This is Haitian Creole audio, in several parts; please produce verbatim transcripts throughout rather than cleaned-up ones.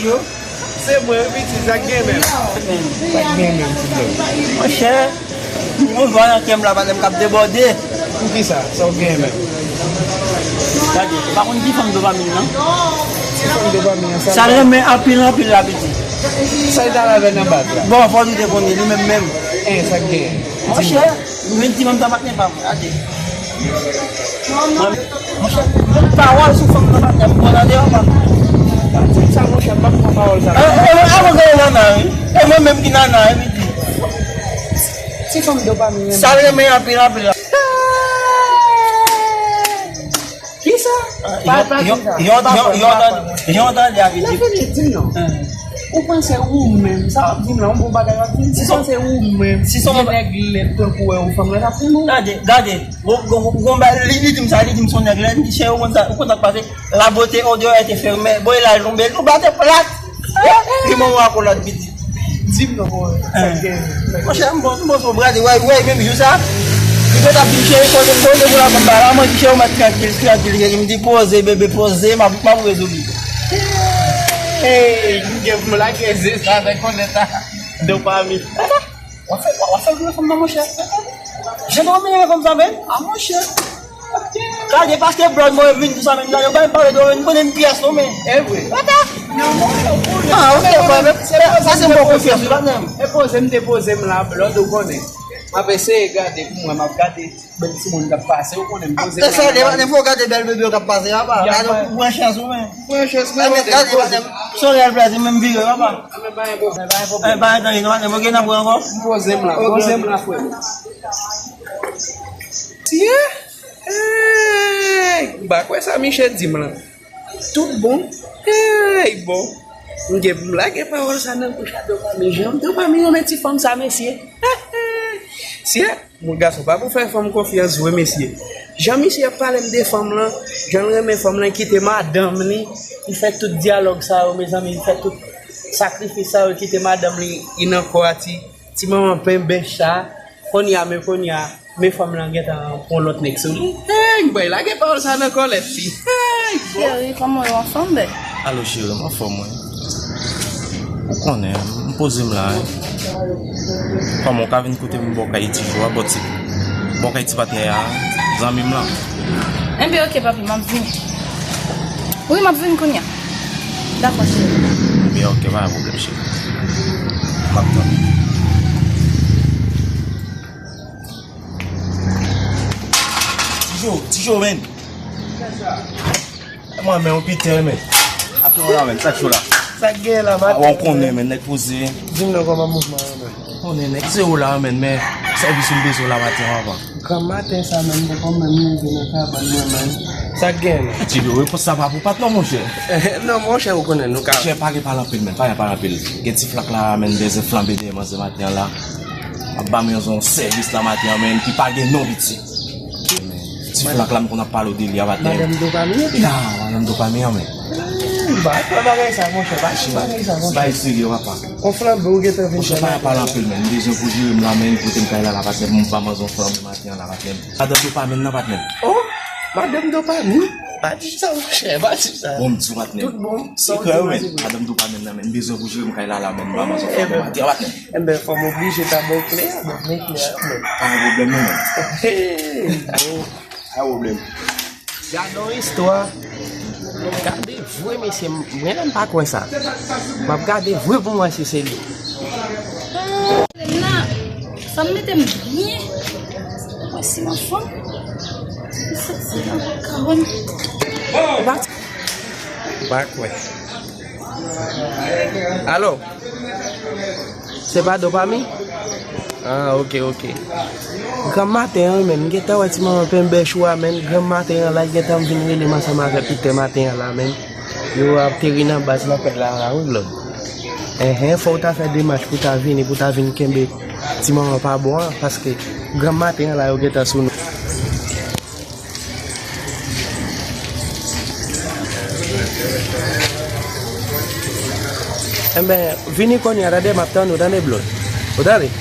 Yo, se mwen, wi, pitit, sa k gen menm? Sa k gen menm, ti blòd? Monchè, m gon vwa nan kè m la, patnè m k ap debòde. Poukisa? Sa w gen menm? Gade, ou pa konn ki fanm dopamin nan? Ki fanm dopamin nan? Sa l renmen anpil, anpil la, pitit. Sa l t al avè nan bak la? Bon, fò w te konnen, li menm menm. En, sa k gen? Monchè, mwen di menm sa patnè pa m, gade. Mwen, monchè, yon pawòl sou fanm nan patnè m, bon, tande, papa. Pa di m sa, monchè, m p ap pran pawòl sa. E, e, e, mwen gen nana, wi. E mwen menm ki nana, wi, di. Ti fanm dopamin, sa l renmen anpil, anpil la. Kisa? Yon, yon, yon, yon, yon, yon tande a vin di. Lè fini, di m non. Ou panse ou menm, sa w ap di m la, yon bon bagay w ap di m, ou panse ou menm, si se yon nèg lèd tankou w, fanm nan t ap renmen w? Gade, gade, gon, gon, gon, gon, li, li di m sa, li di m se yon nèg lèd, li chè, ou konn sa, ou konn sa k pase, la beauté au dehors était fermée, bon, e la l tonbe, nou bate plat. Li mwen w ak yon lòt pitit. Di m non, mwen. Monchè, m bon, m bon, m bon, brade, wè, wè, menm jou sa. Li konn ap di m, cheri, kote, kote pou la konn ba la, mwen di, cheri, ou mèt trankil, trankil, cheri, m di, poze, bebe, poze, m ap, m ap rezoud li. Hey, m gen pou m lage ze sa, fè konnen sa. Dopamin. W ap fè, w ap fè gwo fanm nan, monchè. Jan dopamin renmen fanm sa, menm? A, monchè. Gade, paske blòd mwen vin di sa menm la, yo pa menm pale de mwen, m konnen m pyès non, men. E vre. Papa. Non, monchè, ou konnen. A, ok, men sa se bon konfyans, wi, patnè m. E poze m te poze m la, blòd, ou konnen. M ap eseye gade pou mwen, m ap gade bèl timoun k ap pase, ou konnen m poze m la. Eseye, patnè m, fò w gade bèl bebe yo k ap pase, papa. Gade, ou pran chans ou, men. Pran chans, men, gade, patnè m. Soleil al plase, men m vire, papa. Men pa gen pwoblèm. E, pa gen pwoblèm. E, pa gen pwoblèm, ok, n ap wè ankò. M poze m la, poze m la, frè m. Tiye? Hey! M pa kwè sa Michel di m lan. Tout bon? Hey, bon. M gen pou m lage pawòl sa nan bouch a Dopamin. Jan Dopamin renmen ti fanm sa, mesye. Hey, hey. Tiye, moun gason pa pou fè fanm konfyans vre, mesye. Jan misye ap pale m de fanm lan, jan l renmen fanm lan, kite madanm li, li fè tout dyalòg sa yo, mezanmi, li fè tout sakrifis sa yo, kite madanm li, li nan kò a ti, ti manman pen bèch sa. Kounye a, men kounye a, men fanm lan gentan pran lòt nèg sou li. Hey, bòy, lage pawòl sa nan kòlèt li. Hey, bòy. Cheri, kòman w ye, anfòm, bèl? Alo, cheri, m anfòm, wi. Ou konnen, m poze m la, wi. Kòman w ka vin kote m bò kay ti jou a, bò ti, bò kay ti patnè a, zanmi m lan? Enben, ok, papi, m ap vini. Wi, m ap vini kounye a. Dakò, cheri. Enben, ok, pa gen pwoblèm, cheri. M ap tann. Ti Jo, Ti Jo, men. Mwen, men, yon pitè, men. Atò la, men, sa k cho la? Sa k gen la, maten? A, w konnen, men, nèg poze. Di m non, kòman mouvman an, men? Konnen, nèg, se ou la, men, men sèvis m bezwen la maten an, papa. Granm maten sa, men, m te konn menm leve nan kabann mwen, men. Sa k gen, men? Ti Bebe, repons sa pa pou patnè, monchè. Non, monchè, ou konnen, nou ka. Monchè, pa gen pale anpil, men, pa gen pale anpil. Gen ti flak la, men, bezwen flanbe dèyè manzè maten an la. Ap ba m yon sèvis la maten an, men, ki pa gen non, piti. Ti flak la, m konn ap pale w de li a maten. Madanm Dopamin? Ya, madanm Dopamin an, men. Hmm, ba, pa bagay sa, monchè, pa bagay sa, monchè. Bay serye, papa. On flanbe, ou gentan vin fè. Monchè, pa pale anpil, men. M bezwen pou jere m la, men, pou te m kay la, la, patnè, pou m pa manzon flanbe maten an, la, patnè. Madanm Dopamin nan, patnè. Oh, madanm Dopamin? Pa di sa, monchè, pa di sa. Bon, m di w, patnè. Tout bon, sa w di, men. Madanm Dopamin nan, men. M bezwen pou jere m kay la, la, men. M pa manzon flanbe maten an, patnè. Enben, fò m oblije ta ba w kle a, men, men kle a, men. Pa gen pwoblèm, non, men. Hey, bon. Pa gen pwoblèm. Gade yon istwa. Gade vre, mesye, m, mwen menm m pa kwè sa. M ap gade vre pou m wè si se li. Sa m mete m byen. Mwen si m anfòm. M santi m anfòm, kawòm. Ou pa, ou pa kwè. Alo? Se pa Dopamin? Ah, ok, ok. Granm maten an, wi, men. M gentan wè ti manman pen bèch ou a, men. Granm maten an, la, gentan m vin rele m ansanm avèk pitè maten an, la, men. Yo ap teri nan baz lapèl la, la, wi, blòd. Enhen, fò w ta fè demach pou ta vini, pou ta vin kenbe ti manman pa bò an, paske granm maten an, la, yo gentan sou nou. Enben, vini kounye a, tande, m ap tann ou, tande, blòd. Ou tande?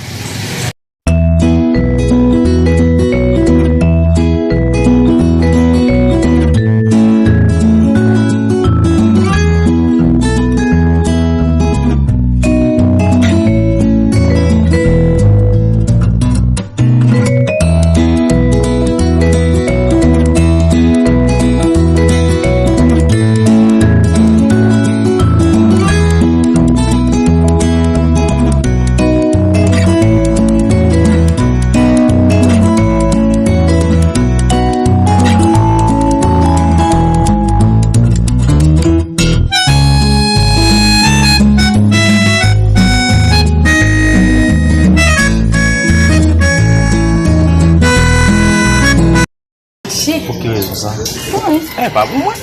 Pou ki rezon sa? Pou mwen. E pa pou mwen.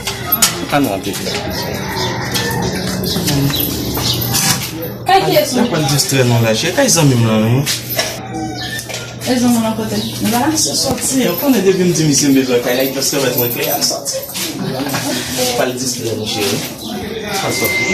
Ann rantre plis plis. Kay kiyès ou? Sa pa distrè nou la, cheri. Kay zanmi m lan, wi. E zanmi w lan kote? Li pa la? Misye sòti. Ou konnen depi m di misye m bezwen kay la, li just remèt mwen kle a, l sòti. Ou pral distrè nou, cheri. Al sòti.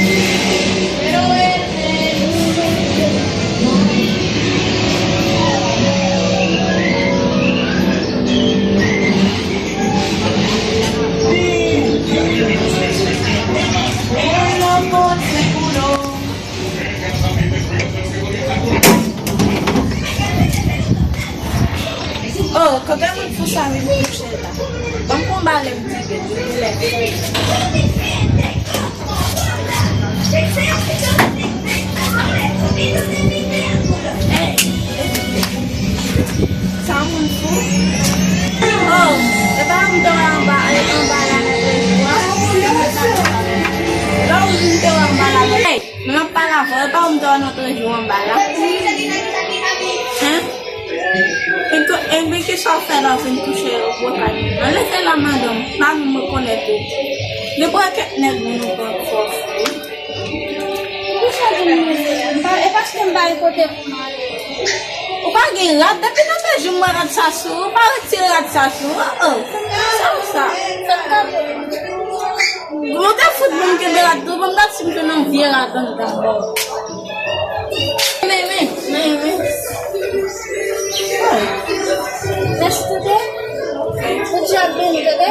Oh, kote moun fou sa vin kouche la? Ban m pran balè m tire, li lè. Sa moun fou? Oh, e pa m te wè anba, e anba la nan trejou a? Lè ou vin te wè anba la nan. Hey! Men m ap pale avè w, e pa ou m te wè nan trejou anba la? Hein? Enben, enben kisa w fè la w vin kouche bò kay mwen? Leve la, madanm, pa menm rekonèt ou. Depi w wè kèk nèg moun ou pran fò fou. Kisa w vin leve? M pa, e paske m pa gen kote pou m ale. Ou pa gen rad, depi nan trejou m wè rad sa sou ou, ou pa retire rad sa sou ou. Oh, oh, sa ou sa? Sa m ka fè? Bon, te fout bon, m kenbe rad tou, bon, m gad si m jwenn yon vye rad anndan. Men, men, men, men. Mèsi, tande. Bondye ap beni, tande.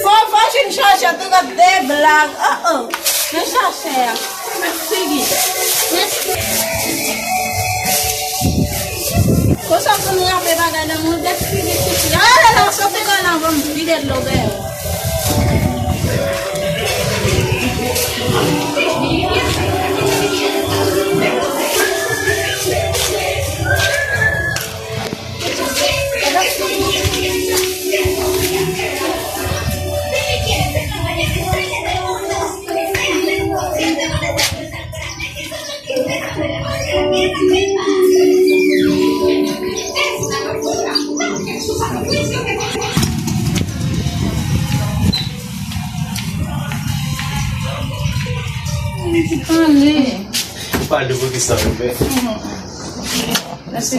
Fò, fò, fò, jwenn chache, tou gad de blag. Oh, oh. Men chache a. Figi. Konsa pou nou rape bagay nan moun, tèt figi figi. Ale la, soti la, nan ban m vide dlo dèyè. Ou pale pou kisa, bebe? Mèsi.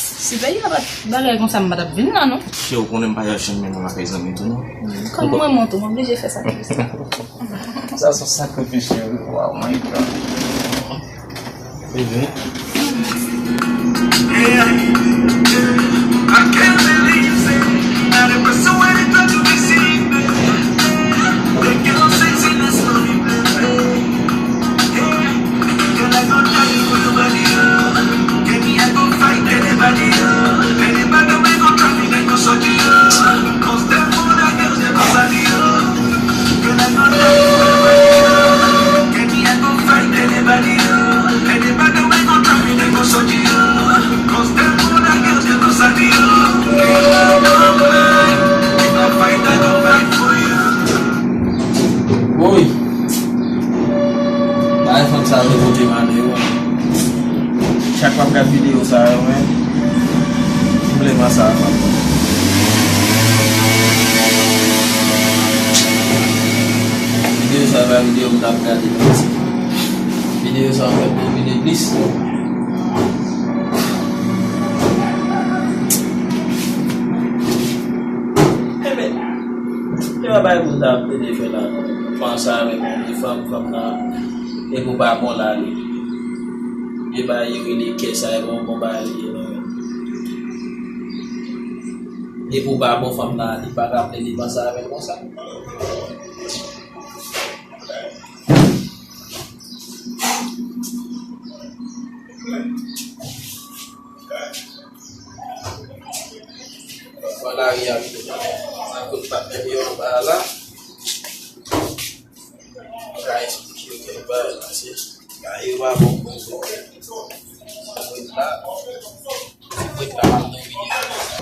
Si peyi a pa t bagay konsa, m pa t ap vin la, non. Cheri, ou konnen m pa janm mennen w lakay zanmi tou, non. Kòm mwen, mwen tou, m oblije fè sakrifis la. Sa se yon sakrifis, cheri. Wow, my God. Bebe. Woy! Bagay fanm sa yo revoke m ale yo. Chak m ap gad videyo sa yo, men, m vle panse a fanm. Videyo sa yo pa videyo m t ap gade, non. Videyo sa yo fè m domine plis. Enben, se pa bagay pou m ta plede fè la, non. Panse avèk yon vye fanm, fanm nan, epi w pa bon la li. Vye bagay yo rele kè sa, e pa yon bon bagay li ye, non. Epi w pa bon, fanm nan, li pa ka plede panse avèk konsa. Bò lari a vide. Nan kote patnè m yo anba a la. M ka esplike yo kèk bagay, paske bagay yo pa bon pou yo. Mwen la, mwen la, m ap nan videyo.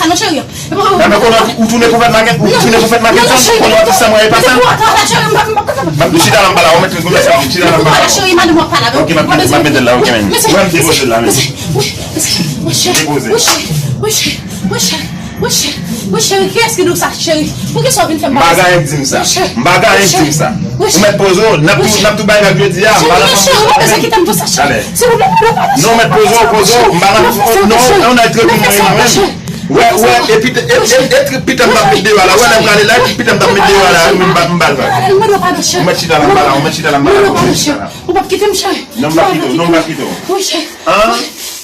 sa non, cheri. Nan men konnen ou tounen pou fèt makèt, ou tounen pou fèt makèt, konnen w ap di sa mwen e pa sa. M ap chita la m pa la, ou mèt konn sa, chita la m pa la. Cheri, madanm w ap pale avè w. Ok, m ap mete, m ap mete l la, ok, men. Ou wè m depoze l la, men. Depoze. Wi, cheri. Wi, cheri. Wi, cheri. Wi, cheri. Wi, cheri. Kiyès ki di w sa, cheri? Poukisa w vin fè m pale sa? M pa gen anyen k di m sa. M pa gen anyen k di m sa. Ou mèt poze w, n ap tou, n ap tou bay vag jodi a. M pa nan fanm. Cheri, ou pa bezwen kite m di w sa, cheri. Silvouplè, non, non, non. Non, mèt poze w, poze w. M pa nan fanm. Non, non, non, trete m nan menm. Wè, wè, e pita, e, e, e tri-, pita m t ap met deyò a la. Wè, lè m prale la, e pita m t ap met deyò a la. M ba, m ba l vag. Ou mèt chita la, m pa la, ou mèt chita la, m pa la, ou mèt chita la. Ou p ap kite m, cheri. Non, m p ap kite w, non, m p ap kite w. Wi, cheri. An?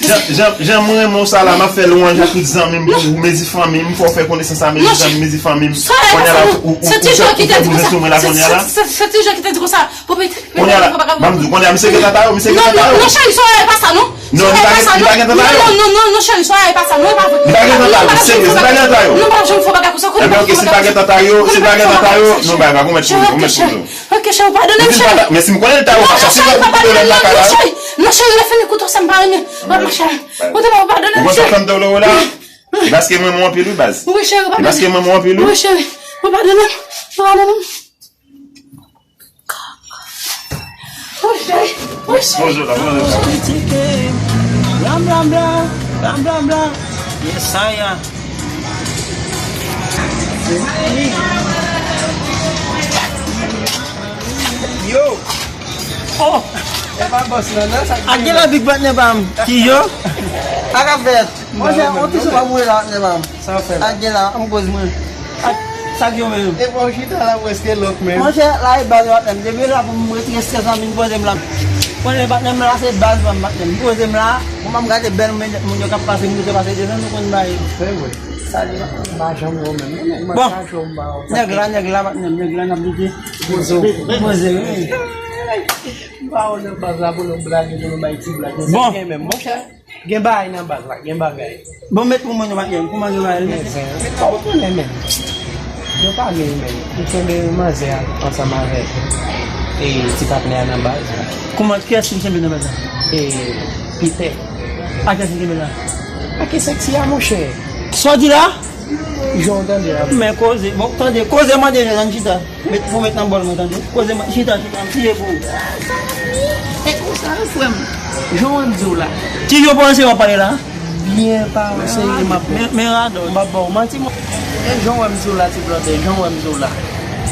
Jan, jan, jan mwen renmen w sa la, m ap fè lwanj a tout zanmi m pou ou, mezi fanmi m, fò w fè konesans a mezi zanmi, mezi fanmi m. Kounye a la, ou, ou, ou, ou fè, ou fè bouzen sou mwen la kounye a la. Se, se, se ti jan ki te di konsa. Pou pete, kounye a la, ban m di w, kounye a, misye gen tanta yo, misye gen tanta yo. Non, non, cheri, sa e pa sa, non. Non, li pa gen, li pa gen tanta yo. Non, non, non, non, cheri, sa e pa sa, non, e pa vre. Li pa gen tanta yo, serye, li pa gen tanta yo. Non, pa janm fè bagay konsa, kounye a. Enben, ok, si li pa gen tanta yo, si li pa gen tanta yo, non, bagay, ou mèt poze, ou mèt poze. Ok, cheri, ou padone m, cheri. Men si m konnen l ta yo pa sa, si l pa padone m, non, cheri. Non, cheri, lè fini koute w sa m pa renmen. Bon, mon cheri. Ou te pa padone m, cheri. Ou konn sa fanm te w la? E paske mwen mwen anpil, wi, baz. Wi, cheri, ou padone m. E paske mwen mwen anpil, wi. Wi, cheri. Ou padone m. Ou padone m. Wi, cheri. Wi, cheri. Bonjou, la, bonjou. Blam, blam, blam. Blam, blam, blam. Yes, I am. Yo! Oh! E pa bòs lan, non, sa k gen la big patnè pa m. Ki yo? Sa k ap fèt? Monchè, on ti sou pa boule la patnè pa m. Sa k ap fèt? Sa k gen la, an koz mwen. Sa k yo menm? E pa w chita la prèske lòk menm. Monchè, la e baz patnè m. Depi la pou m retire strès lan vin poze m la. Konnen patnè m la se baz pa m patnè m. Poze m la, pou m ap gade bèl moun yo k ap pase, moun yo te pase devan nou konn bay. Se vre. Sa li pa janm wè w menm. Bon, nèg la, nèg la, patnè m, nèg la, n ap di poze, poze, wi. M pa wè w nan baz la pou nou blage, pou nou bay ti blag. Bon. Gen menm, monchè. Gen bagay nan baz la, gen bagay. Bon, met pou mwen, patnè m, kouman gen bagay? Men, men, men, pa w konnen, men. Yo pa gen, men. Ou kenbe manzè a ansanm avèk, e, ti patnè a nan baz la. Kouman, kiyès ki kenbe nan baz la? E, Pitè. A kiyès ki kenbe la? A ki sèksi a, monchè? Sa w di la? Jan w tande a. Men koze, bon, tande, koze mande jan, ann chita. Met, pou met nan bòl mwen, tande. Koze mwen, chita, chita, m siye pou ou. E konsa, frè m. Jan w wè m di w la. Ti yo panse w ap pale la? Byen pa w serye, m ap, men, men radòt. M ap ba w manti, mwen. E jan w wè m di w la, ti blòdè, jan w wè m di w la.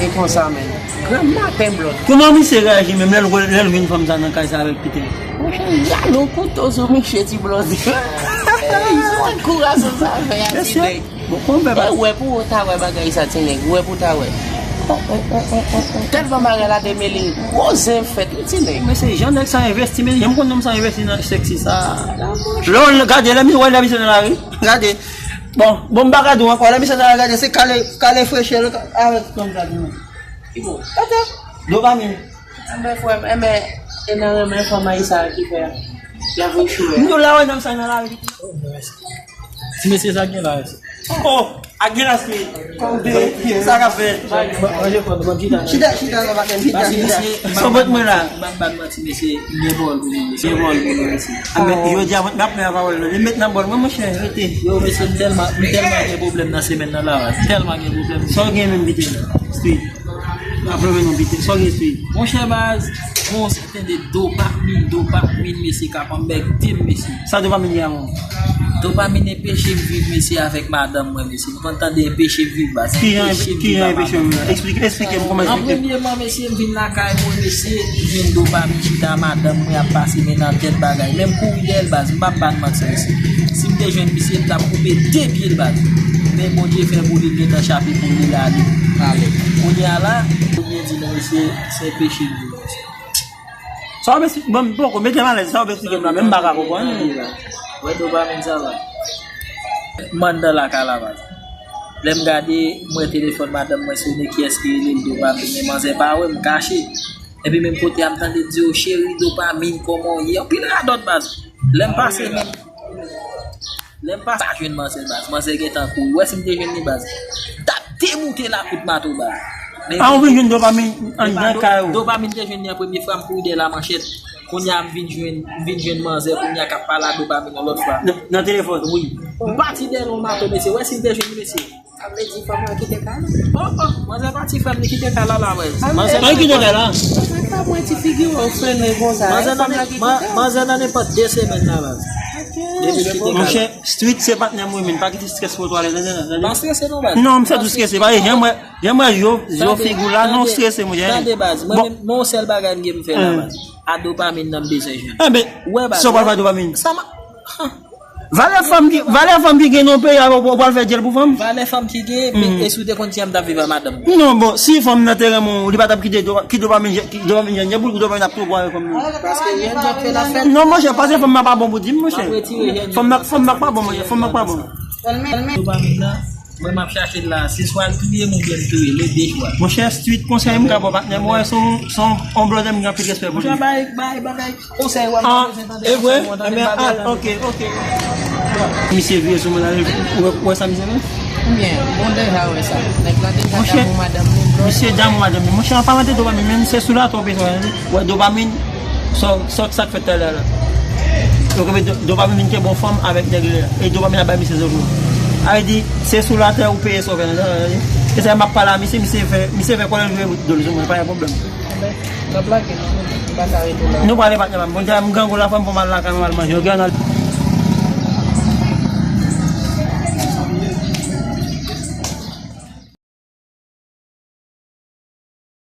E konsa, men. Granmaten, blòdè. Kouman misye reyaji menm lè l, lè l jwenn fanm sa nan kay sa avèk Pitè? Monchè, y ale yon kouto sou misye, ti blòdè. Ey, se yon kouraje sa fè a, ti nèg. Bon, konpè pa. E wè pou w ta wè bagay sa, ti nèg. Wè pou w ta wè. Tèlman bagay la demele, gwo zen fèt, wi, ti nèg. Men se jan nèg sa envesti, men jan m konn nonm sa envesti nan sèksi sa. Lè w gade, lè misye, wè lè misye nan lari, gade. Bon, bon, m pa ka di w ankò, lè misye nan lari, gade, se kale, kale freche l avèk fanm sa di nou. Dopamin. Enben, frè m, enben, e nan renmen fanm ayisyen ki fè y ap echwe. M di w la wè nonm sa nan lari. Ti mesye sa gen la. Oh, a gen la swi. Sa k ap fèt? Chita, chita la, pa chita, chita. Son bòt mwen la. M ap bat manti, mesye, m gen pawòl pou nou, mesye, m gen pawòl pou nou, mesye. A, men, jodi a, m ap pran pawòl la. Li met nan bòl mwen, monchè, rete. Yo, mesye, m tèlman, m tèlman gen pwoblèm nan semèn nan la, m tèlman gen pwoblèm. Sa w gen menm, Pete? Street. Ap leve non, Pete. Sa w gen, Street? Monchè, baz, bon, se tande dopamin, dopamin, mesye, k ap anbègde m, mesye. Sa dopamin gen avè w? Dopamin enpeche m viv, mesye, avèk madanm mwen, mesye. M konn tande enpeche m viv, baz. Kijan enpeche m viv ak madanm mwen? Eksplike, eksplike m kòman. An premyèman, mesye, m vin lakay mwen, mesye, m jwenn dopamin chita, madanm mwen ap pase men nan tèt bagay. Men m kouri dèyè l, baz. M p ap bat manti, mesye. Si m te jwenn misye, m t ap koupe de pye l, baz. Men Bondye fè pou li, l gentan chape pou li, l ale. Ale. Kounye a la, Bondye di nou, mesye, se enpeche m viv, mesye. Sa w ap esplike, bon, m poko, mete m alèz, sa w ap esplike m la, men m pa ka konprann. Wè dopamin sa la. M anndan lakay la, baz. Lè m gade, m wè telefòn madanm mwen sone, kiyès ki rele l, dopamin, men manzè pa wè m, kache. Epi menm kote a, m tande l di, "O cheri, dopamin, kòman w ye?" Anpil radòt, baz. Lè m pase menm, lè m pase, pa jwenn manzè, baz. Manzè gentan kouri. Wè si m te jwenn li, baz. M t ap demoute lakou mato, baz. Men a, ou vin jwenn dopamin anndan kay ou? Dopamin te jwenn li an premye fwa, m kouri dèyè l a manchèt. Kounye a, m vin jwenn, m vin jwenn manzè, kounye a k ap pale a dopamin yon lòt fwa. Nan, nan telefòn? Wi. M pati dèyè l yon mato, mesye. Wè si m te jwenn li, mesye. Sa vle di fanm nan kite kay la? Oh, oh, manzè pati, frè m, li kite kay la, la, wè. Manzè nan kite kay la. Sa fè mwen ti figi w frennen konsa. Manzè nan, manzè nan nenpòt de semèn la, baz. Depi li kite kay la. Monchè, Street se patnè m wi, men pa kite strès pote w ale nan, nan, nan. Pa strese non, baz. Non, m santi w strese. Pa jan m wè, jan m wè yo, yo figi w la, non, strese, monchè. Tande, baz. Mwen menm, men yon sèl bagay m gen pou m fè la, baz. A dopamin nan m bezwen jwenn. Enben, wè, baz, sa w pral fè dopamin? Sa m a, Valè fanm ki, valè fanm ki gen nan peyi a, ou, ou pral fè djèl pou fanm? Valè fanm ki gen, men e si w te konn kijan m t ap viv ak madanm mwen? Non, bon, si fanm nan te renmen w, li pa t ap kite do-, ki dopamin, ki dopamin jèn, jèn pou l, dopamin ap twouble avè fanm nan. Paske jèn jan fè l ap fè l. Non, monchè, paske fanm nan pa bon pou di m, monchè. Fanm nan, fanm nan pa bon, monchè, fanm nan pa bon. Dopamin nan, mwen m ap chache l la, se swa l touye m oubyen m touye, le de chwa. Monchè, Street, konsèy m ka ba w, patnè m, wè, se yon, se yon, yon blòdè m gen anpil respè pou li. Monchè, bay, bay, bagay. Konsèy w ap bezwen tande. E vre? Enben, al, ok, ok. Misye vire sou mwen la, ou wè, ou wè sa misye fè? Ebyen, bon deja wè sa. Nèg la deja damou madanm li, bro. Misye damou madanm li. Monchè, an palan de dopamin, men se sou latè w bezwen wè dopamin, sa, sa, sa k fèt talè la. Yo kenbe do-, dopamin vin kenbe yon fanm avèk nèg li la. E dopamin ap bay misye zòt tou. A vle di, se sou latè ou peye sa w fè nan, nan, nan. E sa m ap pale a misye, misye fè, misye fè kòlè l vire bout dlo l sou mwen, pa gen pwoblèm. N ap lage, non, nou pa ka rete la. Nou prale patnè pa m. Bon, m grangou la, fò m pran m al lakay mwen, m al manje. Ok, ann al.